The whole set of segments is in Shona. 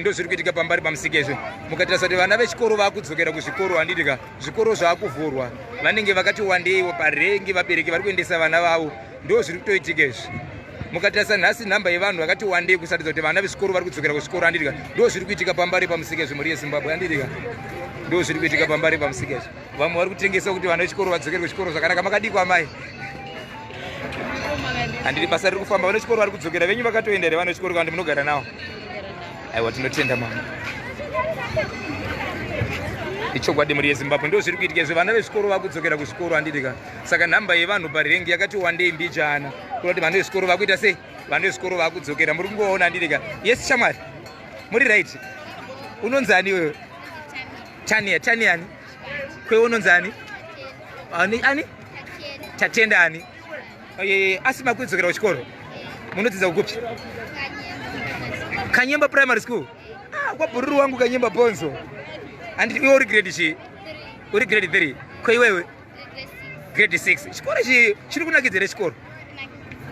Ndozviri kuitika pambari pamusika izvi. Mukatarisa kuti vana vechikoro vakudzokera kuzvikoro handiti ka, zvikoro zvakuvhurwa, vanenge vakati wandeiwo parengi, vabereki vari kuendesa vana vavo. Ndozviri kutoitika izvi. Mukatarisa nhasi nhamba yevanhu vakati wandei kusatidza kuti vana vezvikoro vari kudzokera kuzvikoro handiti ka. Ndozviri kuitika pambari pamusika izvi mhuri yeZimbabwe handiti ka. Ndozviri kuitika pambari pamusika izvi. Vamwe vari kutengesa kuti vana vechikoro vadzokere kuchikoro zvakanaka. Makadiko amai? Handiti basa riri kufamba, vana vechikoro vari kudzokera, venyu vakatoenda here vana vechikoro kana munogara nawo? Aiwa, tinotenda mama. Ichokwadi mhuri yeZimbabwe, ndo zviri kuitika izvi. Vana vezvikoro vakudzokera kuzvikoro handiti ka. Saka nhamba yevanhu parengi yakati wandei mbichana, kureva kuti vana vezvikoro vakuita sei? Vana vezvikoro vakudzokera, muri kungoona handiti ka. Yes shamwari, muri right? Unonzi ani iwewe? Tania. Tania ani? Kwewe unonzi ani? Ani ani? Tatenda ani? Asi makudzokera kuchikoro? Munodzidza kukupi? Kanyemba Primary School. Ah, kwabhururu wangu Kanyemba Bonzo. Anditi iwe uri grade chii? Uri grade 3. Ko iwewe? Grade 6. Chikoro chi chiri kunakidza here chikoro?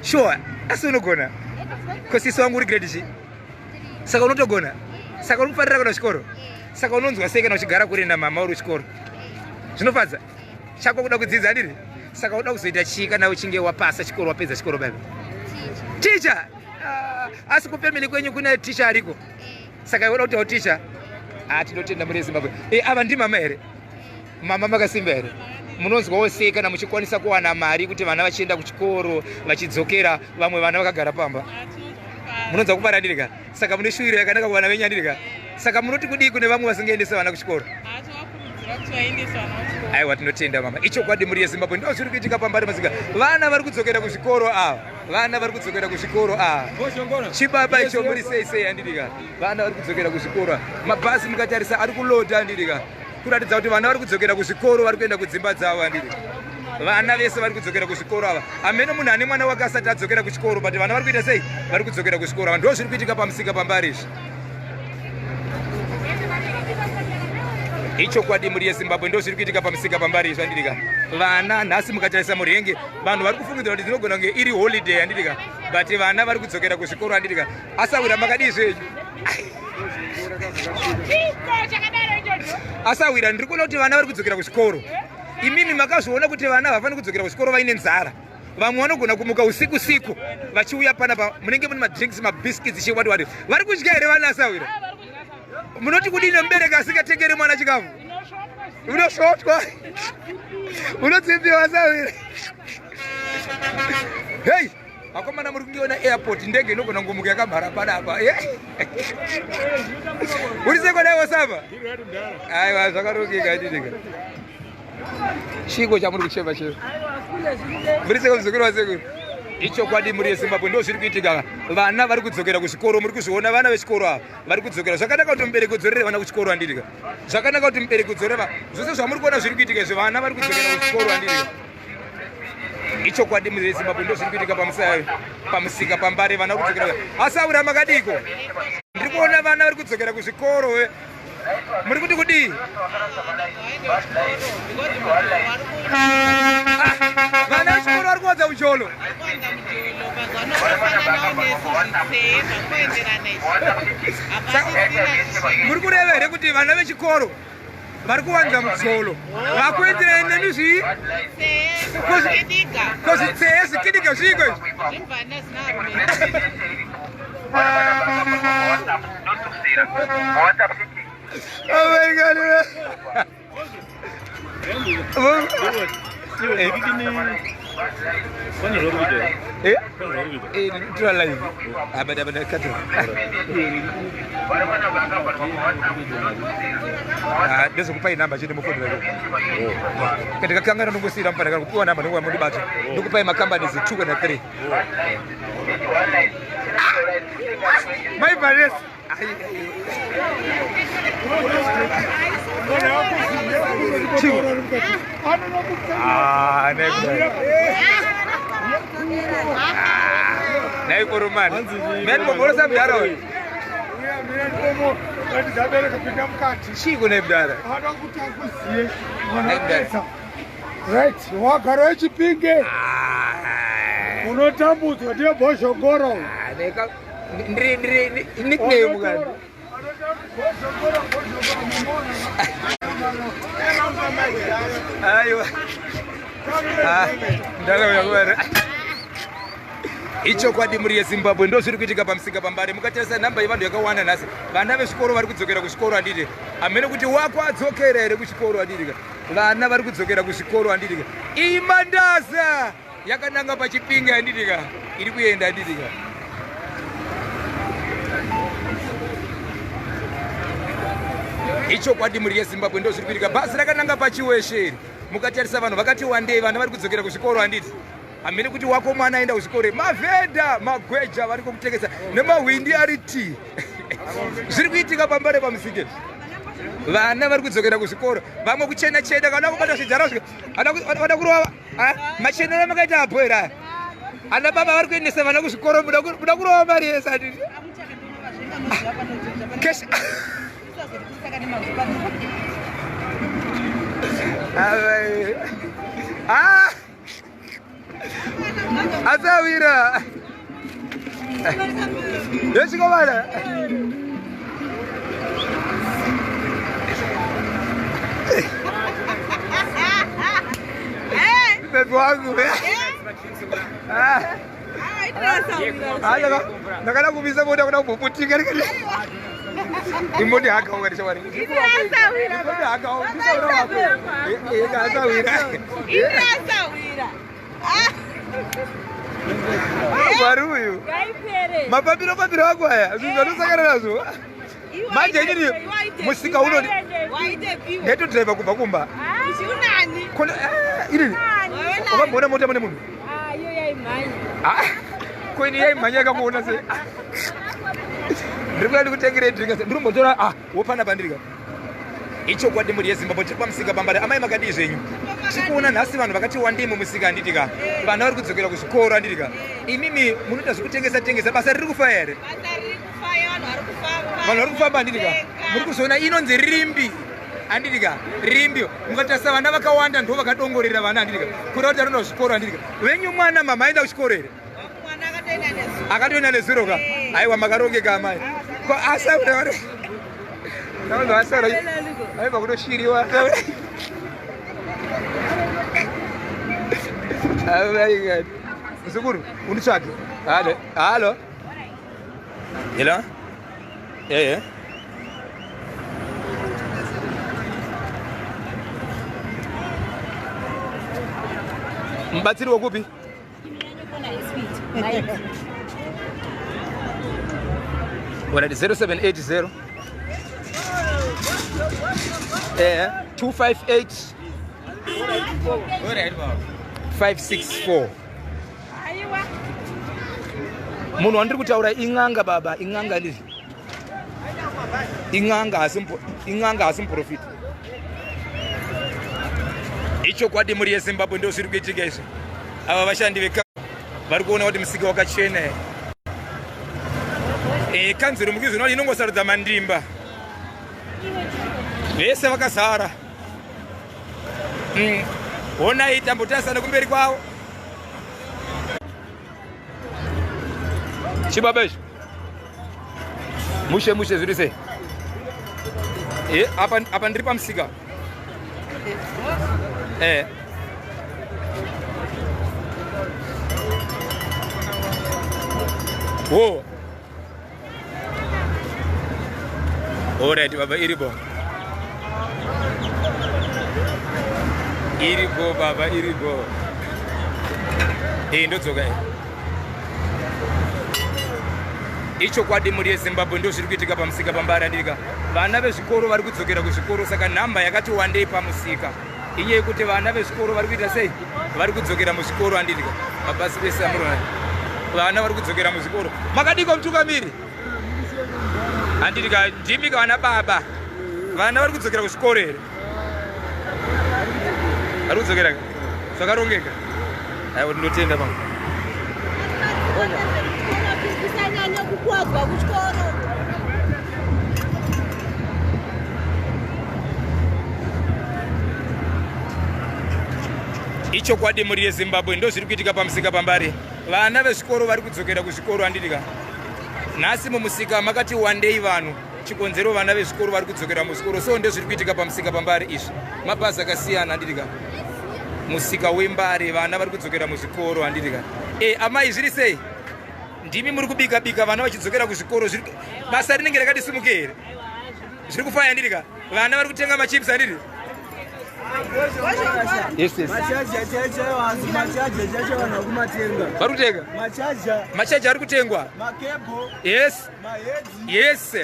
Sure. Asi unogona? Ko sisi wangu uri grade chii? Saka unotogona? Saka uri kufarira kuenda kuchikoro? Saka unonzwa sei kana uchigara kure namama uri kuchikoro? Zvinofadza? Chako kuda kudzidza handiti? Saka uda kuzoita chii kana uchinge wapasa chikoro, wapedza chikoro baby? Teacher. Asi kufamily kwenyu kune teacher ariko? Saka iwe uda kuitawo teacher? Ah, tinotenda muri Zimbabwe. Ava ndimama here? Mama makasimba here? Munonzwawo sei kana muchikwanisa kuwana mari kuti vana vachienda kuchikoro vachidzokera, vamwe vana vakagara pamba? Munonzwa kufara handiti ka? Saka mune shuwiro yakanaka kuvana venyu handiti ka? Saka munoti kudii kune vamwe vasingaendese vana kuchikoro? Aiwa, tinotenda mama. Ichokwadi muri yeZimbabwe, ndo zviri kuitika pambari masika. Vana vari kudzokera kuzvikoro ava, vana vari kudzokera kuzvikoro ava. Chibaba icho muri sei sei handiti ka? Vana vari kudzokera kuzvikoro. Mabhazi mukatarisa ari kuloda handiti ka? Kuratidza kuti vana vari kudzokera kuzvikoro, vari kuenda kudzimba dzavo handiti. Vana vese vari kudzokera kuzvikoro ava. Amene munhu ane mwana wake asati adzokera kuchikoro, but vana vari kuita sei? Vari kudzokera kuzvikoro ava. Ndo zviri kuitika pamusika pambari izvi. Ichokwadi muri yeZimbabwe, ndo zviri kuitika pamusika pambari izvi handiti ka. Vana nhasi mukatarisa murenge, vanhu vari kufungidzira kuti dzinogona kunge iri holiday handiti ka, but vana vari kudzokera kuzvikoro handiti ka. Asawira makadii zvenyu? Asawira, ndiri kuona kuti vana vari kudzokera kuzvikoro. Imimi makazviona kuti vana havafaniri kudzokera kuzvikoro vaine nzara. Vamwe vanogona kumuka usiku siku vachiuya panapa, munenge mune madrinks, mabiscuits, chiwati wati. Vari kudya here vana asawira? Munoti kudini nemubereki asingatengeri mwana chikafu? Unosvotwa, unotsimbiwa asawira. Hey, vakomana, muri kungeona airport, ndege inogona kungomuka yakamhara panapa. Uri seko dai wasava? Aiwa, zvakarongeka handiti ka. Chiko chamuri kuchema chema? Muri seko muzukuru wasekuru? Ichokwadi muri yeZimbabwe, ndo zviri kuitika. Vana vari kudzokera kuzvikoro, muri kuzviona vana vechikoro ava vari kudzokera. Zvakanaka kuti mubereki udzorere vana kuchikoro handiti ka. Zvakanaka kuti mubereki udzorere. Zvose zvamuri kuona zviri kuitika izvi, vana vari kudzokera kuzvikoro handiti ka. Ichokwadi muri yeZimbabwe, ndo zviri kuitika pamusika pambare, vana kudzokera. Asaura makadiko? Ndiri kuona vana vari kudzokera kuzvikoro. Muri kuti kudii? Vana vechikoro vari kuwadza mujolo. Muri kureva here kuti vana vechikoro vari kuwanza mujolo vakuenderei nemi zvii? Kozvitseye zvikidiga zviiko izvi? Oh my God. Tura live. Abada abada kata. Ah, ndezokupai namba chete mufonera. Katikakangana ndongosiyira mupana kana kupiwa namba ndonguva mundibata. Ndokupai macompanies 2 kana 3. Mai Vanessa. Ah, Nai koromani. Meni bomorosa mdara uyu. Chii kune mdara? Right, wagara wechipinge. Unotambudzwa ndiye bhozhongoro. Ndiri nickname kani. Aiwa. Ah, ndakauya kuvari. Ichokwadi mhuri yeZimbabwe ndo zviri kuitika pamusika paMbare. Mukatarisa nhamba yevanhu yakawanda nhasi. Vana vezvikoro vari kudzokera kuzvikoro handiti. Hameno kuti wako adzokera here kuchikoro handiti. Vana vari kudzokera kuzvikoro handiti. Iyi mandaza yakananga paChipinge handiti ka. Iri kuenda handiti ka. Ichokwadi mhuri yeZimbabwe ndo zviri kuitika. Bhazi rakananga paChiweshe iri. Mukatarisa vanhu vakati wandei, vana vari kudzokera kuzvikoro handiti. Hamene kuti wako mwana aenda kuzvikoro, mavhenda magweja vari kutengesa nemahwindi ari tii. Zviri kuitika paMbare pamusike. Vana vari kudzokera kuzvikoro, vamwe kuchena chena kana kubata zvidzara vada kurova machenero makaita apo here aya. Ana baba vari kuendesa vana kuzvikoro, muda kurova mari yese handiti. Kesh Ah! Asawira. Yechikomana. Bebe wangu. Ah. Ndakada kumisa mota kuda kuputika ndikati imboti haka ukati shamwari. Imboti haka ndisaura wako. Eh, asawira. Asawira. Mwari uyu. Mapapiro papiro ako aya zvinhu zvanosangana nazvo. Manje inini musika unoti ndaitodriver kubva kumba. Kona inini wakamboona mota mune munhu? Ah, ko ini yaimhanya yakamuona sei? Ndiri kuda ndikutengere drink ndiri kumbotora ah wopana pandiri ka. Ichokwadi mhuri yeZimbabwe tiri pamusika paMbare. Amai makadii zvenyu? Tiri kuona nhasi vanhu vakati wandei mumusika handiti ka. Vana vari kudzokera kuzvikoro handiti ka. Imimi munoita zvekutengesa tengesa basa riri kufaya here? Vanhu vari kufamba handiti ka. Muri kuzoona inonzi rimbi handiti ka. Rimbi mukatarisa vana vakawanda ndo vakadongorera vana handiti ka. Kureva kuti vanoenda kuzvikoro handiti ka. Venyu mwana mama aenda kuchikoro here? Akatoenda nezuro ka. Aiwa makarongeka amai. Ko asaura vari aibva kutoshiriwa. Muzukuru unditsvage. Halo. Halo. Hello. Eh. Mubatsiri wekupi? Alright, 0780 258 564. Munhu wandiri kutaura in'anga baba, in'anga ndizvo. In'anga asi in'anga asi muprofita. Ichokwadi mhuri yeZimbabwe ndo zviri kuitika izvi. Ava vashandi veka vari kuona kuti musika wakachena. Eh, kanzuro mukizvino inongosarudza mandimba. Vese vakazara. Honai tambotarisa nekumberi kwavo. Chibaba ichi. Mushe mushe zviri sei? Eh, apa apa ndiri pamusika. Eh. Wo. Alright baba iripo. Iripo baba iripo. Eh ndodzoka eh. Ichokwadi mhuri yeZimbabwe ndo zviri kuitika pamusika paMbare andika. Vana vezvikoro vari kudzokera kuzvikoro saka nhamba yakati wandei pamusika. Inyaya yekuti vana vezvikoro vari kuita sei? Vari kudzokera muzvikoro andika. Mabhasi ese amurona. Vana vari kudzokera muzvikoro. Makadiko mutungamiri? Andika ndimi kana baba. Vana vari kudzokera kuzvikoro here? Vari kudzokera. Zvakarongeka. Aiwa ndinotenda pangu. Kusanyanya kukuwadzwa kuchikoro. Ichokwadi mhuri yeZimbabwe ndo zviri kuitika pamusika paMbare. Vana vezvikoro vari kudzokera kuzvikoro handiti ka. Nhasi mumusika makati wandei vanhu. Chikonzero vana vezvikoro vari kudzokera muzvikoro. So ndezviri kuitika pamusika paMbare izvi. Mabhazi akasiyana, handitika? Musika weMbare, vana vari kudzokera muzvikoro, handitika? E, amai, zviri sei? Ndimi muri kubika bika vana vachidzokera kuzvikoro. Zviri basa rinenge rakati simuke here? Zviri kufaya, handitika? Vana vari kutenga machips, handiti? Yes, yes. Vari kutenga machaja, ari kutengwa. Yes, yes,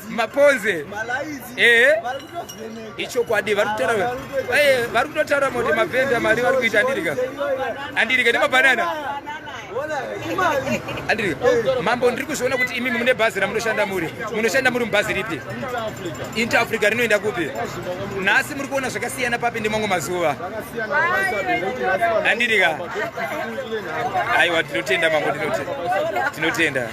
maponze, ehe, ichokwadi. Vari kutaura, vari kutotaura kuti mavhenda mari vari kuita, andirika, andirika, nemabhanana, andirika. Mambo, ndiri kuzviona kuti imimi mune bhazi ramunoshanda muri. Munoshanda muri mubhazi ripi? Inter Africa. Rinoenda kupi? Nhasi muri kuona zvakasiyana papi ndemamwe mazuva, andirika? Aiwa, tinotenda mambo, tinotenda, tinotenda.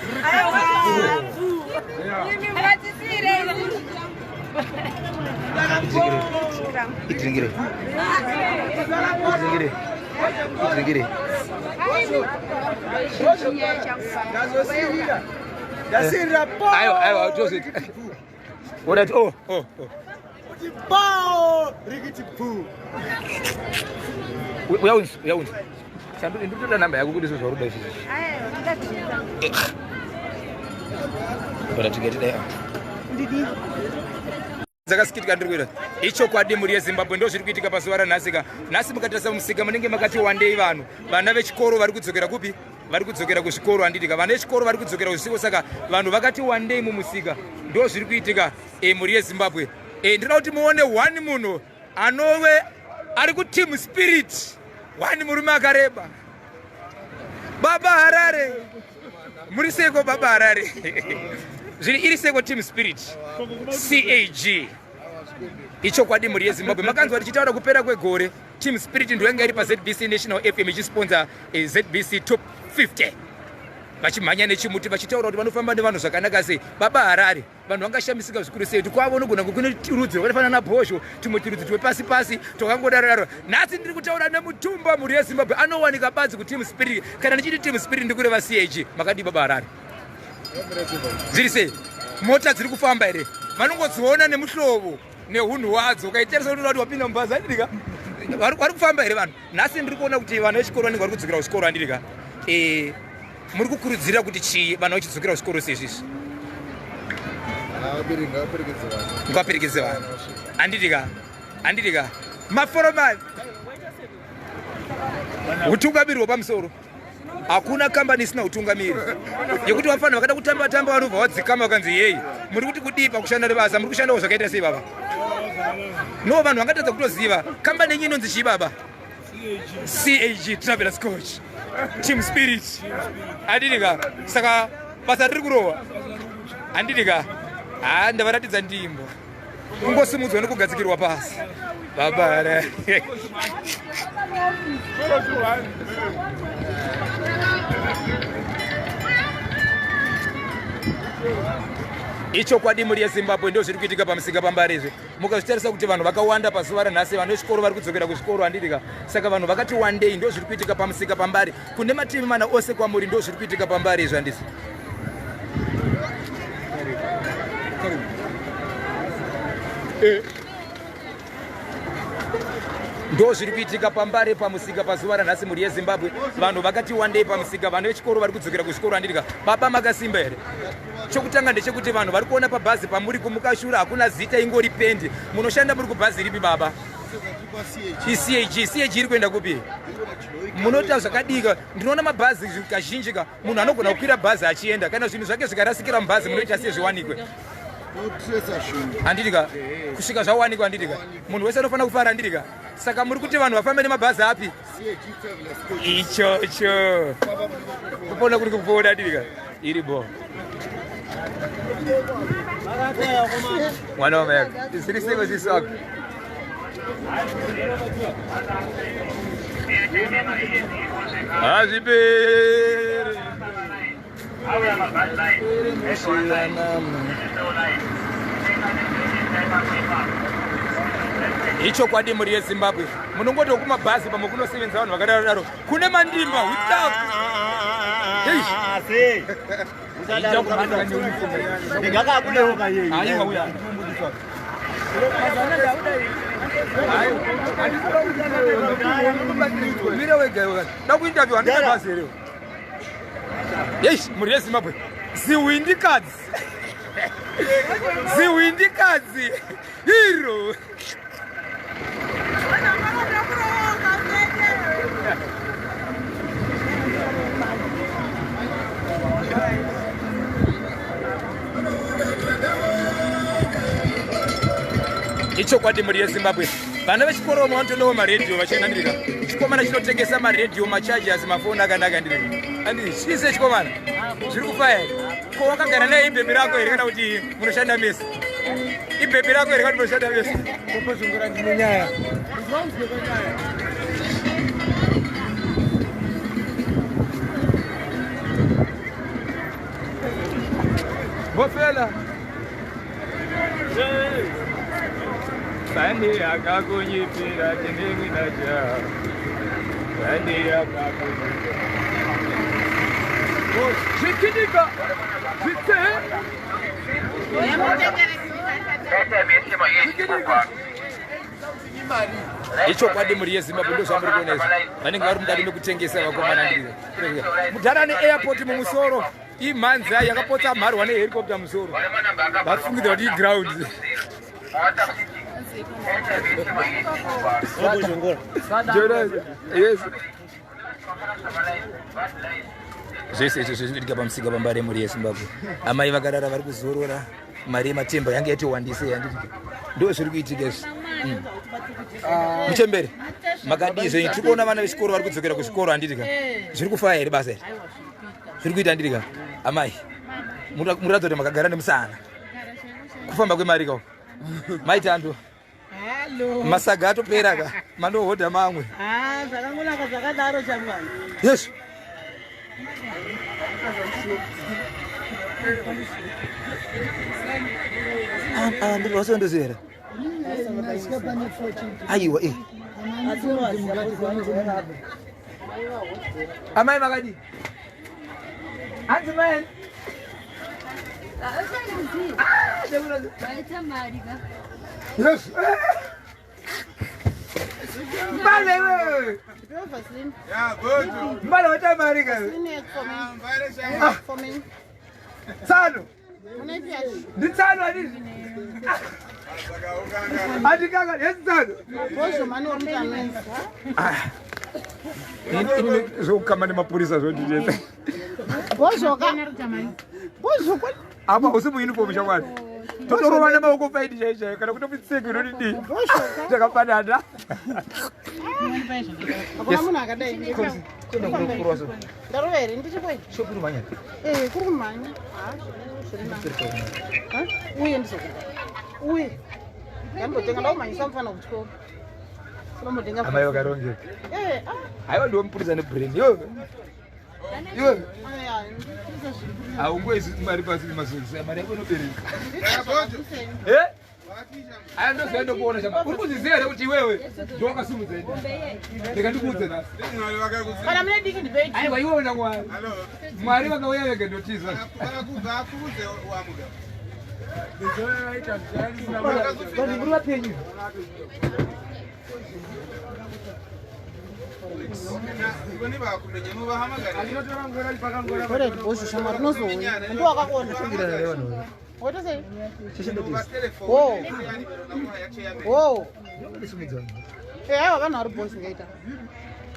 Idringire, idringire, idringire. Ndasirira. Aiwa, aiwa, tozviti. Alright, oh. Kuti pao rikiti pu. Uyaunzi, uyaunzi. Ndikutoda namba yako kuti zvaruda izvi. Ora tikati dai. Dzakasikitika ndiri kuita ichokwadi. Mhuri yeZimbabwe, ndo zviri kuitika pazuva ranhasika. Nhasi mukatarisa musika munenge makati wandei vanhu. Vana vechikoro vari kudzokera kupi? Vari kudzokera kuzvikoro, handitika? Vana vechikoro vari kudzokera kuzvikoro, saka vanhu vakati wandei mumusika. Ndo zviri kuitika, mhuri yeZimbabwe. Ndinoda kuti muone one munhu anove ari kuTeam Spirit, one murume akareba. Baba Harare, muri seko? Baba Harare, zviri iri seko Team Spirit CAG? Ichokwadi, mhuri yeZimbabwe, makanzwa tichitaura kupera kwegore, Team Spirit ndo yanga iri paZBC National FM ichisponsa ZBC Top 50, vachimhanya nechimuti, vachitaura kuti vanofamba nevanhu zvakanaka sei. Baba Harare, vanhu vangashamisika zvikuru sei kuti kwavo unogona kune rudzi rwakafanana nabhozho, tumwe turudzi twepasi pasi twakangodararo. Nhasi ndiri kutaura nemutumba, mhuri yeZimbabwe, anowanika badzi kuTeam Spirit. Kana ndichiti Team Spirit, ndikureva CAG. Makadii, Baba Harare? Zviri sei? Mota dziri kufamba here? Vanongodziona nemuhlovo neunhu hwadzo, ukaitarisa unoona kuti wapinda mubhazi, andirika? Vari kufamba here vanhu nhasi? Ndiri kuona kuti vanhu vechikoro vanenge vari kudzokera kuchikoro, andirika? Muri kukurudzira kuti chii vanhu vachidzokera kuchikoro sezvizvi? Ngaperekedze vanhu, handitika? Handitika? Maforomani, utungamiri hwepamusoro. Hakuna kambani isina utungamiri yekuti vafana vakada kutamba tamba vanobva vadzikama, vakanzi yei. Muri kuti kudii pakushanda nebasa? Muri kushandawo zvakaita sei, baba? No, vanhu vangatadza kutoziva kambani yenyu inonzi chii, baba? CAG Travelers Coach, Team Spirit, handidika? Saka basa riri kurohwa, handidika? Ha, ndavaratidza ndimbo kungosimudzwa nekugadzikirwa pasi, baba. Ichokwadi, mhuri yeZimbabwe, ndo zviri kuitika pamusika paMbare izvi. Mukazvitarisa kuti vanhu vakawanda pazuva ranhasi, vanhu vechikoro vari kudzokera kuzvikoro, handitika? Saka vanhu vakati wandei. Ndo zviri kuitika pamusika paMbare kune mativi mana ose kwamuri. Ndo zviri kuitika paMbare izvi, handisi? Ndo zviri kuitika paMbare pamusika pazuva ranhasi, mhuri yeZimbabwe. Vanhu vakati wandei pamusika, vanhu vechikoro vari kudzokera kuzvikoro, handitika? Baba, makasimba here? Chokutanga ndechekuti vanhu vari kuona pabhazi pamuri kumukashura hakuna zita, ingori pendi. Munoshanda muri kubhazi ripi, baba? ICAG. CAG iri kuenda kupi? Munoita zvakadika? Ndinoona mabhazi kazhinji ka, munhu anogona kukwira bhazi achienda, kana zvinhu zvake zvikarasikira mubhazi, munoita sei zviwanikwe, handitika? Kusvika zvawanikwa, handitika? Munhu wese anofanira kufara, handitika? Saka muri kuti vanhu vafambe nemabhazi api? Ichocho kupona kuri kupona, handitika? Iri bo mwana wamai, ziri seko sisi wako? Hazviperi. Ichokwadi, mhuri yeZimbabwe, munongoti kumabhazi pamwe kunosevenza vanhu vakadaro daro, kune mandimba hutafu. Sei? Yes, mhuri yeZimbabwe. Ziwindikadzi. Ziwindikadzi. Hero. Ichokwadi mhuri yeZimbabwe. Vana vechikoro vamwe vanotodawo maredhiyo vachienda ndirika. Chikomana chinotengesa maredhiyo, machargers, mafoni akanaka ndirika. Andi chise chikomana. Zviri kufaya here? Ko wakagara naye ibhebhi rako here kana kuti munoshanda mese? Ibhebhi rako here kana kuti munoshanda mese? Kopozongora ndine nyaya. Bofela. Sani akakunyipira chininginaja. Sani akakunyipira. Zvikinika. Zvitse. Zvikinika. Ichokwadi mhuri yeZimbabwe ndo zvamuri kuona izvi. Vanenge vari mukati mekutengesa vakomana ndiri. Mudhara neairport mumusoro. Imhanza yakapotsa mharwa nehelicopter musoro. Vafungidza kuti iground. Yes. Zvese izvo zvinoitika pamusika pambare mhuri yeZimbabwe. Amai vakarara vari kuzorora, mari yematemba yange yatowandise yanditi. Ndo zviri kuitika izvi. Muchembere, makadii zvenyu? Tiri kuona vana vechikoro vari kudzokera kuzvikoro handiti ka? Zviri kufaya here basa iri? Zviri kuita handiti ka? Amai, muratidza kuti makagara nemusana. Kufamba kwemari ka uku. Maita antu. Hello. Masaga atopera ka. Mandohodha mamwe. Ah, zvakangonaka zvakadaro chamwana. Yes. Ah, ndiri wasondozera. Aiwa eh. Amai makadii? Hanzi mai. Yes. Mbale wewe. Mbale watamari ka. Tsano. Nditsano handizvi. Handikaka, yes tsano. Ini zvokukama nemapurisa zvondinetsa. Apa usi muuniform shamwari. Totorova nemaoko faiti chaiyo chaiyo kana kutomutseko inodidii. Zvakafanana. Hakuna munhu akadai. Ndarova here ndichikwei? Shop iri kumhanya. Eh, kuri kumhanya. Uye ndizokupa. Uye. Ndambotenga ndakumhanyisa mufana kuchikoro. Sinombotenga. Amai vakarongeka. Eh, ah. Haiwa ndiwe mupurisa nebrain. Iwe. Iwe. Haungoisi mari pasi masokisi, mari yako inobereka. Eh? Aya ndoziva ndokuona chama. Uri kuzviziva here kuti iwewe ndiwe wakasimudza ini? Rega ndikuudze nhasi. Kana mune diki ndipei. Aiwa iwewe naMwari. Mwari vakauya vega ndotiza. Vanhu muri vapenyu. Alright, boss, shamwari unozouya. Ndiwe wakakuona. Waita sei? Oh. Oh. Eh, aiwa vanhu vari boss ngaita.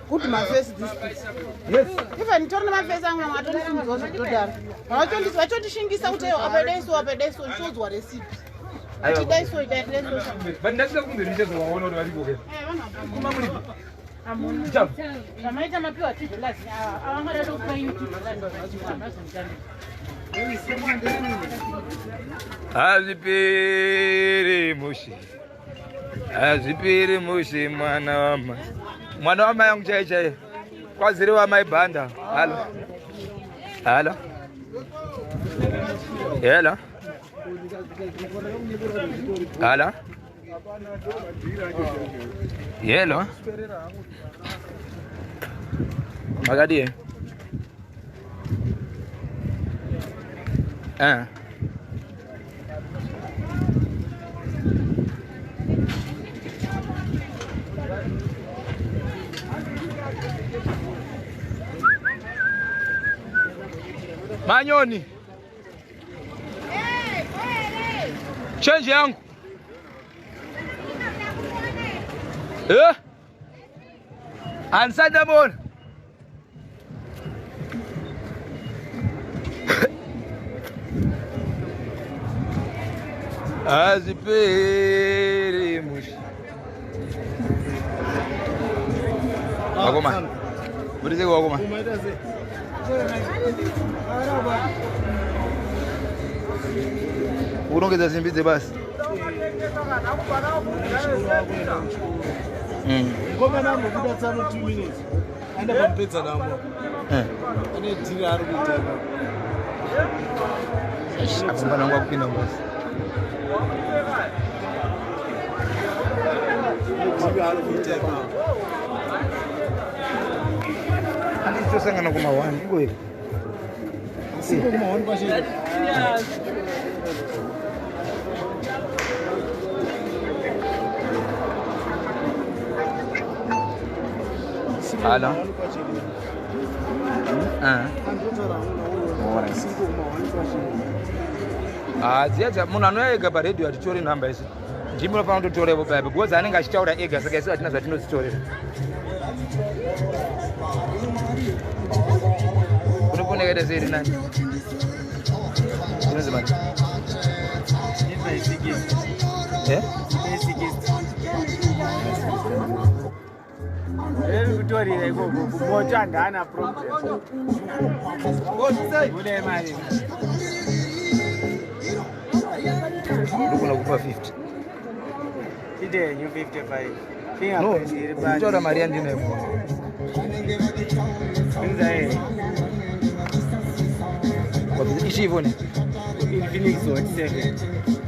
Good mafesi this people. Yes. Even nditori nemafesi angu mamwe atondisimudzwa zvekutodaro. Vachondishingisa kuti eyo apa dai so apa dai so ndichiudzwa recipe. Kuti dai so dai dai so. But ndasvika kunze ndichazovaona kuti variko ke. Eh, vanhu ava. Kuma muripo. Ndichava. Zvamaita mapiwa $2 avangada tokupa $2. Hazviperi mushe. Hazviperi mushe mwana wamai. Mwana wamai yangu chaiye chaiye. Kwaziri wamai Banda. Halo. Halo. Hello. Halo. Hello. Makadii? Eh. Manyoni. Change yangu. Eh? Handisati ndamboona. Hazviperi mushe. Vakomana. Muri sei vakomana? Kurongedza simbi dzebasa. Mukomana ambobuda tsano 2 minutes. Aenda pamupedza namo. Eh. Ane dhiri ari kuita ipapo. Akomana wangu akupinda mubasa. Ane dhiri ari kuita ipapo. Handiti tosangana kuma 1 ingoiri. Siko kuma 1 kwacho. Hello. Eh. Ah, dziya dza munhu anouya ega paredhiyo hatitori nhamba isu. Ndimi unofanira kutotora ipo paya because anenge achitaura ega saka isu hatina zvatinodzitorera. Unofona yakaita sei iri nani? Inonzi mani? Eh? Riri kutorira ikoko kumoto handana problem. Bude mari. Ndogona kupa 50. Ite yenyu 55. No, Fingerprint iri pasi. nditaura mari yandinayo. Inza here. Ichi ivone. Infinix Hot 7.